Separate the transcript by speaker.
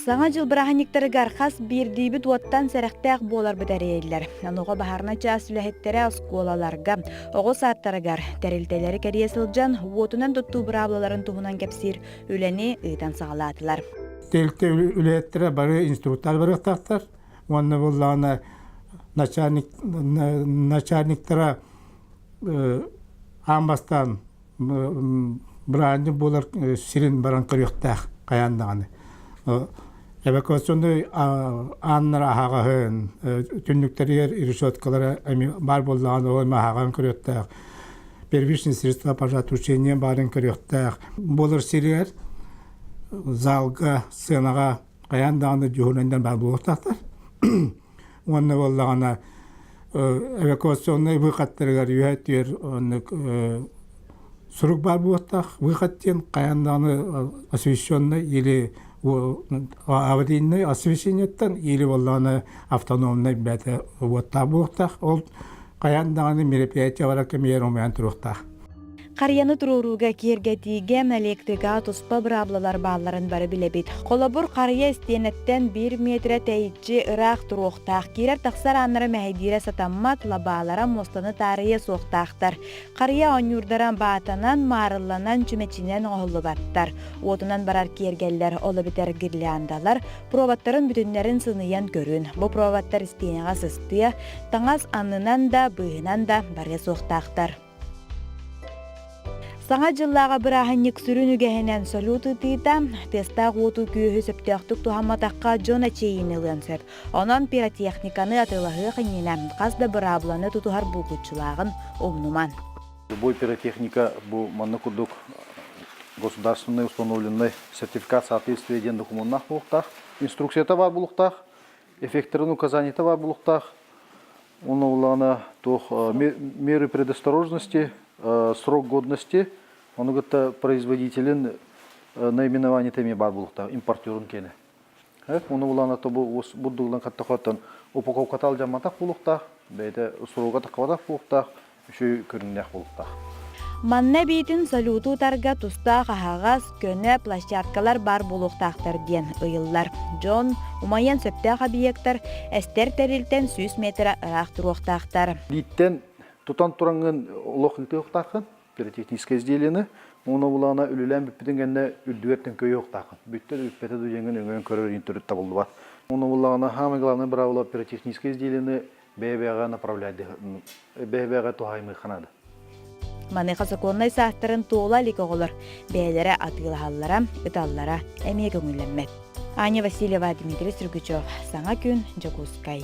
Speaker 1: Саҥа дьыл бырааһынньыктарыгар хас биирдиибит уоттан сэрэхтээх буоларбыт эрэйиллэр. Онуоха баһаарынай чаас үлэһиттэрэ оскуолаларга, оҕо саадтарыгар, тэрилтэлэри кэрийэ сылдьан уотунан туттуу быраабылаларын туһунан кэпсиир үлэни ыытан саҕалаатылар.
Speaker 2: Тэрилтэ үлэһиттэрэ бары инструктор барыахтаахтар уонна буоллаҕына начальник начальниктара аан бастаан бырааһынньык буолар сирин баран көрүөхтээх хайаан даҕаны. Эвакуационнай ааннар аһаҕаһын, түннүктэригэр решеткалара эмиэ баар буоллаҕына ол эмиэ аһаҕаһын көрүөхтээх. Первичные средства пожаротушения баарын көрүөхтээх. Буолар сиригэр залга, сценаҕа хайаан даҕаны дьуһунаннар баар буолуохтаахтар. Уонна буоллаҕына эвакуационнай выходтарыгар үөһэ өттүгэр оннук сурук баар буолуохтаах. Выход диэн хайаан даҕаны освещенный или аварийный освещениеттан или буоллаҕына автономнай бэйэтэ уоттаах буолуохтаах. Ол хайаан даҕаны мероприятие барар кэмигэр умайан туруохтаах.
Speaker 1: Харыйаны туруорууга киэргэтиигэ электрикаҕа туспа быраабылалар баалларын бары билэбит. Холобур, харыйа истиэнэттэн биир миэтэрэ тэйиччи ыраах туруохтаах, киирэр-тахсар ааннара мэһэйдиирэ сатаммат, лабаалара муостаны таарыйа суохтаахтар. Харыйа оонньуурдара баатанан, маарылланан, чүмэчинэн оҥоһуллубаттар. Уотунан барар киэргэллэр, ол эбэтэр гирляндалар, проводтарын бүтүннэрин сыныйан көрүн. Бу проводтар истиэнэҕэ сыстыа, таҥас аннынан да, быыһынан да барыа суохтаахтар. Саҥа дьыллааҕы бырааһынньык сүрүн үгэһинэн салют ыытыыта, тыастаах уоту-күөһү сөптөөхтүк туһамматахха дьон эчэйиини ылыан сөп. Онон пиротехниканы атыылаһыах иннинэ хас да быраабыланы тутуһар булгуччулааҕын умнуман.
Speaker 3: Любой пиротехника бу манна курдук государственный установленный сертификат соответствия диэн докумуоннаах буолуохтаах, инструкцията баар буолуохтаах, эффектарын указаниета баар буолуохтаах. Онно буллаҕына туох меры предосторожности, срок годности, ону кытта производителин наименованиета эмиэ баар буолуохтаах, импортерун киэнэ. Ону булаана то бу бурдугунан каттахоттон упаковката алдьамматах буолуохтаах, бэйэтэ срога таххабатах буолуохтаах, үчүгэй көрүҥнээх буолуохтаах.
Speaker 1: Манна эбиитин салюту утарга тустаах аһаҕас, көнө площадкалар баар буолуохтаахтар диэн ыйыллар. Дьон умайан сөптөөх объектар эстэр тэрилтэн 100 метрэ ыраах туруохтаахтар.
Speaker 3: Бииттэн тутан тураҥҥын олох ыытыахтааххын, пиротехническое изделиены, уонна булаана үлэлээн бүппүтүн кэннэ үрдүгэр төҥкөйүөхтааххын. Бүттэр бүппэтэ дуу диэҥҥин өҥөйөн көрөр иһин төрүт табыллыбат. Уонна буллаҕына, самое главное правило пиротехническое изделиены бэйэ-бэйэҕэ направлять бэйэ-бэйэҕэ туһаайымыахха наада.
Speaker 1: Маныаха сокуоннай саастарын туола илик оҕолор бэйэлэрэ атыылаһаллара, ыталлара эмиэ көҥүллэммэт. Аня Васильева, Дмитрий Сергучев. Саҥа күн, Дьокуускай.